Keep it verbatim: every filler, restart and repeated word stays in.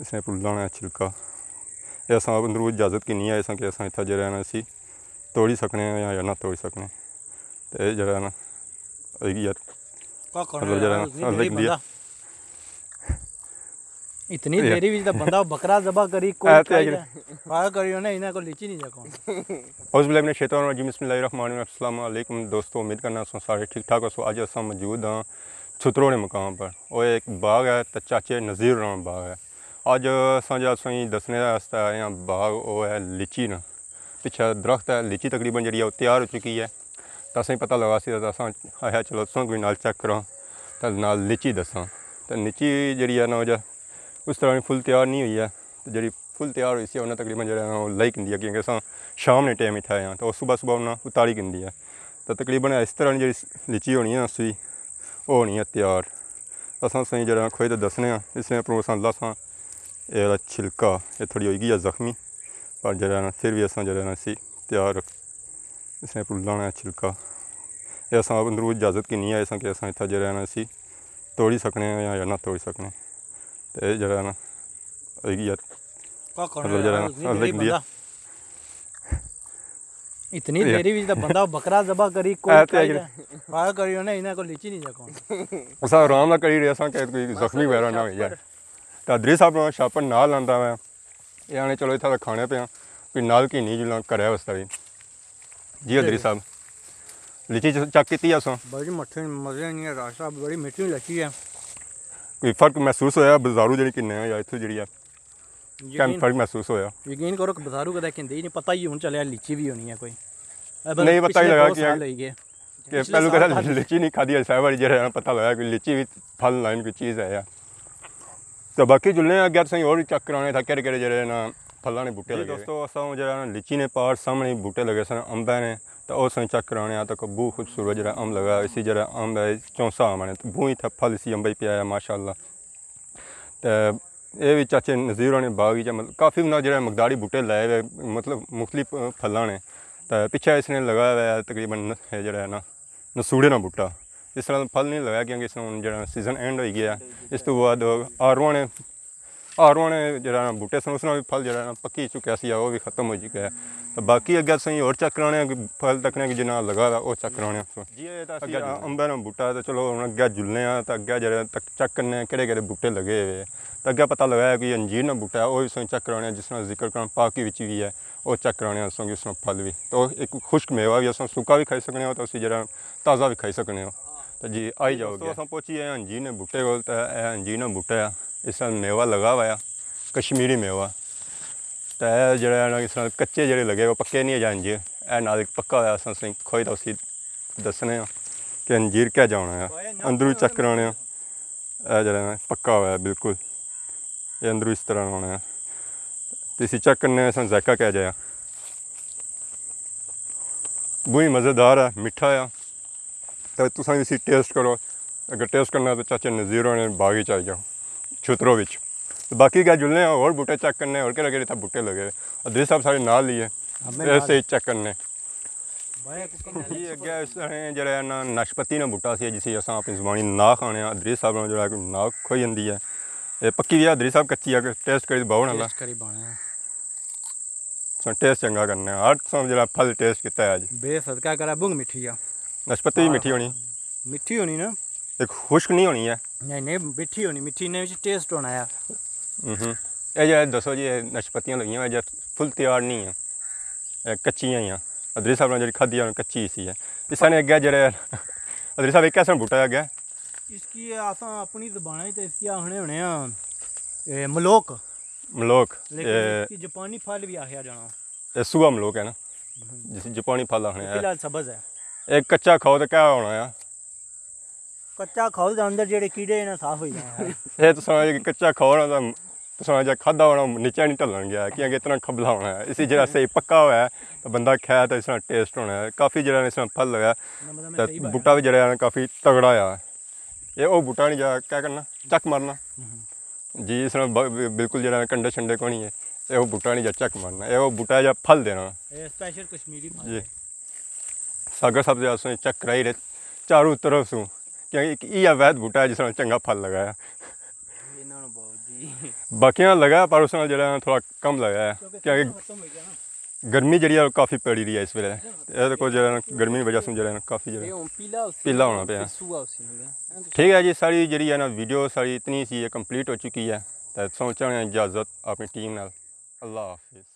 اس نے پھلاں نا چھلکا۔ اے اساں اندروں اجازت کی نہیں ہے اساں کہ اساں اتھا جیہڑا ہے نا اسی توڑی سکنے آں یا نہ توڑی سکنے۔ تے اے جیہڑا ہے نا، اے یار، کا کرنا مطلب جیہڑا یار، نا، اتنی اللہ دیری کی دیا۔ بندہ، اتنی اے دیری وچ تاں بندہ بکرا ذبح کری، کوئی اے تے کھائی اے۔ جائے۔ فائر کری انہیں انہاں کو لیچی نہیں جاکو۔ اعوذ باللہ من الشیطان الرجیم، بسم اللہ الرحمن الرحیم۔ السلام علیکم دوستو، امید کرنا سو سارے ٹھیک ٹھاک ہو سو۔ اج اساں موجود ہاں چھترو نے مقام پر۔ او ایک باغ ہے تے چاچے نذیر ہوراں نا باغ ہے۔ اج اساں جا سوئی دسنے واسطے آئے ہاں باغ، او ہے لیچی نا۔ پچھے درخت ہے، لیچی تقریباً جیہڑی ہے او تیار ہو چکی ہے۔ تے اساں پتہ لگا سی تے اساں آخیا چلو تساں کوئی نال چیک کراں تے نال لیچی دساں۔ تے لیچی جیہڑی ہے نا او جا اس طرح نی فل تیار نہیں ہوئی ہے۔ تے جیہڑی فل تیار ہوئی سی انہاں تقریباً جیہڑا ہے نا او لائی کندی ہے، کیونکہ اساں شام نے ٹائم اتھا آئے ہاں تے او صبح صبح انہاں اتاری کندی ہے۔ تے تقریباً اس طرح نی جیہڑی لیچی ہونی ہے نا سوئی، او ہونی ہے تیار۔ اساں سوئی جیہڑا کھوئی تے دسنے آں، اس نے اپروں اساں لاساں اے آلا چھلکا، اے تھوڑی ہوئی گئی ہے زخمی، پر جیہڑا ہے نا فر وی اساں جیہڑا ہے نا اسی تیار رکھ، اس نے اپروں لانا ہے چھلکا۔ اے اساں اندروں اجازت کی نہیں ہے اساں کہ اساں اتھا جیہڑا ہے نا اسی توڑی سکنے آں یا نہ توڑی سکنے۔ تے اے جیہڑا ہے نا، ہوئی گئی ہے۔ کا کرنا مطلب جیہڑا یار، ہے نا، اتنی اللہ دیری کی دیا۔ بندہ۔ اتنی اے۔ دیری وچ تاں بندہ بکرا ذبح کری، کوئی اے تے کھائی اے۔ جائے۔ فائر کری انہیں انہاں کو لیچی نہیں جاکو۔ اساں آرام نال کری رہے اساں کہ کوئی بس زخمی وغیرہ نہ ہوئی جائے۔ شاپر۔ تے ادریس صاحب نا شاپر نال آندا ہے۔ اے آنے چلو اتھا تاں کھانے پے آں، کوئی نال کی نہیں جلنا کرے واسطے وی۔ جی ادریس صاحب، لیچی چ-، چیک کیتی ہے اساں؟ بڑی مٹھی مزے نہیں ہے راج صاحب، بڑی میٹھی لیچی ہے۔ کوئی فرق محسوس ہویا بازاروں جیہڑی کنے یا اتھوں جیہڑی ہے؟ کیا یقین، فرق محسوس ہویا؟ یقین کرو کہ بازاروں کدے کھندے ہی نہیں، پتہ ہی ہن چلیا لیچی وی ہونی ہے کوئی۔ اے بس نہیں، پتہ ہی پچھلے لگا دو کہ سال ہوئی گئے۔ کہ پچھلے پہلو سال کدے بعد لیچی نہیں کھادی، اس واری جیہڑا ہے نا پتہ لگا کہ لیچی وی پھل لائن کوئی چیز ہے۔ تو باقی جلنے آں اگے تساں ہور وی چیک کرانے تھا کہڑے کہڑے جیہڑے نا پھلاں نے بوٹے جی لگے ہوئے۔ دوستو، اساں جیہڑا نا لیچی نے پار سامنے بوٹے لگے سن، امبے نے، تو او تساں چیک کرانے آں، تو بہت خوبصورت جیہڑا امب لگا، اسی جیہڑا امب ہے چونسا آمنے، تو بہت اتھا پھل اسی امبے پیا ہے ماشاءاللہ۔ تے اے وی چاچے نذیر ہوراں نے باغ وچ، مطلب، کافی انہاں جیہڑے مقداری بوٹے لائے ہوئے، مطلب، مختلف، آ، پھلاں نے۔ تے پچھے اس نے لگایا ہویا ہے تقریباً ن-، اے جیہڑا ہے نا، نسوڑے نا بوٹا۔ اس طرح پھل نہیں لگایا کیونکہ اس نا ہن جیہڑا سیزن اینڈ ہوئی گیا ہے۔ اس تو بعد آڑواں نے، آڑواں نے جیہڑا نا بوٹے سن، اس نا وی پھل جیہڑا نا پکی چکیا سی، او وی ختم ہوئی چکیا ہے۔ تے باقی اگے اساں ہور چیک کرانے آں کہ پھل تکنے کہ جنہاں لگا دا، او چیک کرانے آں۔ جی، اے تاں اسی اگے امبے نا بوٹا ہے، تے چلو ہن اگے جلنے آں، تے اگے جیہڑے تک چیک کرنے آں کیہڑے کیہڑے بوٹے لگے ہوئے۔ تے اگے پتہ لگایا کہ انجیر نا بوٹا ہے، او وی اساں چیک کرانے آں، جس نا ذکر قرآن پاک وچ وی ہے، او چیک کرانے آں اساں کہ اس نا پھل وی۔ تے او ایک خشک میوہ وی، اساں سکا وی کھائی سکنے آں، تے اسی جیہڑا تازہ وی کھائی سکنے آں۔ تے جی، آئی جاؤ دوستو، اگے۔ اساں پہنچی گئے آں انجیر نے بوٹے کول، تے اے انجیر نا بوٹا ہے، اس نا میوہ لگا ہوا ہے، کشمیری میوہ۔ تے اے جیہڑا ہے نا، اس نال کچے جیہڑے لگے، او پکے نہیں ہے جا انجیر۔ اے نال پکا ہویا، اساں، اساں کھوئی تے اسی دسنے آں کہ انجیر کہہ جا ہونا ہے۔ اندروں چیک کرانے آں۔ اے جیہڑا ہے نا، پکا ہویا ہے بالکل۔ اے اندروں اس طرح ہونا ہے۔ تے اسی چیک کرنے آں، اساں ذائقہ کہہ جایا۔ بہت مزیدار ہے، میٹھا ہے۔ تے تساں وی اسی ٹیسٹ کرو۔ اگر ٹیسٹ کرنا تے چاچے نذیر ہونے باغ وچ آئی جاؤ، چھترو وچ۔ تے باقی کیا جلنے آں، ہور بوٹے چیک کرنے، ہور کہڑے کہڑے اتھا بوٹے لگے۔ ادریس صاحب سارے نال ہی ہے، ہمیں نال۔ ایسے ہی چیک کرنے۔ بھائی، جی، اگے اس طرح جیہڑا ہے نا، ناشپتی نا بوٹا سی، جسی اساں اپنی زبانی ناک آنے آں۔ ادریس صاحب نے جیہڑا کوئی ناک کھوئی جاندی ہے۔ اے پکی وی ہے، ادریس صاحب، کچی ہے، ٹیسٹ کری باؤ نا۔ ٹیسٹ کری بانے آں۔ سن ٹیسٹ چنگا کرنے آں۔ ہر قسم جیہڑا پھل ٹیسٹ کیتا ہے اج۔ بے صدقہ کرا، بہوں میٹھی آ۔ ناشپتی وی میٹھی ہونی۔ میٹھی ہونی نا؟ ایک خشک نہیں ہونی ہے۔ نہیں، نہیں، میٹھی ہونی، میٹھی نے وچ ٹیسٹ ہونا ہے۔ ہوں۔ اے جیہڑا دسو جی، اے ناشپتیاں لگیاں ہوئیاں، جیہڑا فل تیار نہیں ہے۔ اے کچیاں ہی ہیں۔ ادریس صاحب نے جیہڑی کھادی ہے، کچی سی ہے۔ اس نے اگے جیہڑے، ادریس صاحب، ایک کیسا بوٹا ہے اگے؟ اس کی اساں اپنی زبان ہے تے اس کی آخنے ہونے آں، اے، ملوک۔ ملوک، لیکن اے، اس کی جاپانی پھل بھی آخیا جانا۔ اے سوا ملوک ہے نا، ہوں۔ جس جاپانی پھل آخنے آں۔ فی الحال سبز ہے۔ اے کچا کھاؤ تے کیا ہونا ہے؟ کچا کھاؤ تے اندر جیہڑے کیڑے ہیں نا، صاف ہوئی جانے ہیں۔ اے تساں اے کچا کھاؤ نا تے تساں جیہڑا کھادا ہونا، نیچے نہیں ڈلن گیا، کیونکہ اتنا کھبلا ہونا ہے۔ اسی جیہڑا صحیح پکا ہوا ہے، تے بندہ کھائے تے اس نا ٹیسٹ ہونا ہے۔ کافی جیہڑا اس نا پھل لگا، نہ، مطلب، میں تے صحیح بوٹا بات بھی جیہڑا ہے نا، کافی تگڑا آیا۔ اے او بوٹا نہیں جا، کیا کرنا؟ چک مارنا۔ ہوں۔ جی، اس نال ب-، ب-، بالکل جیہڑا کنڈے شنڈے کونی ہے۔ اے او بوٹا نہیں جا چک مارنا، اے او بوٹا جا پھل دینا۔ اے اسپیشل کشمیری پھل جی۔ ہے۔ ساگر صاحب دے اساں چک کرائی رہے چاروں طرف سوں، کہ ایک ایہا وحد بوٹا ہے جس نال چنگا پھل لگایا۔ انہاں نوں بہت جی۔ باقیاں لگا، پر اس نال جیہڑا ہے نا تھوڑا کم لگا ہے، کیونکہ گرمی جیہڑی ہے کافی پڑی رہی ہے اس ویلے۔ اے دیکھو جیہڑا ہے نا گرمی دی وجہ سے جیہڑا ہے نا کافی جیہڑا ہے نا پیلا ہونا پیا۔ ٹھیک ہے جی، ساری جیہڑی ہے نا ویڈیو ساری اتنی سی، یہ کمپلیٹ ہو چکی ہے۔ تے سوچنے اجازت اپنی ٹیم نال۔ اللہ حافظ۔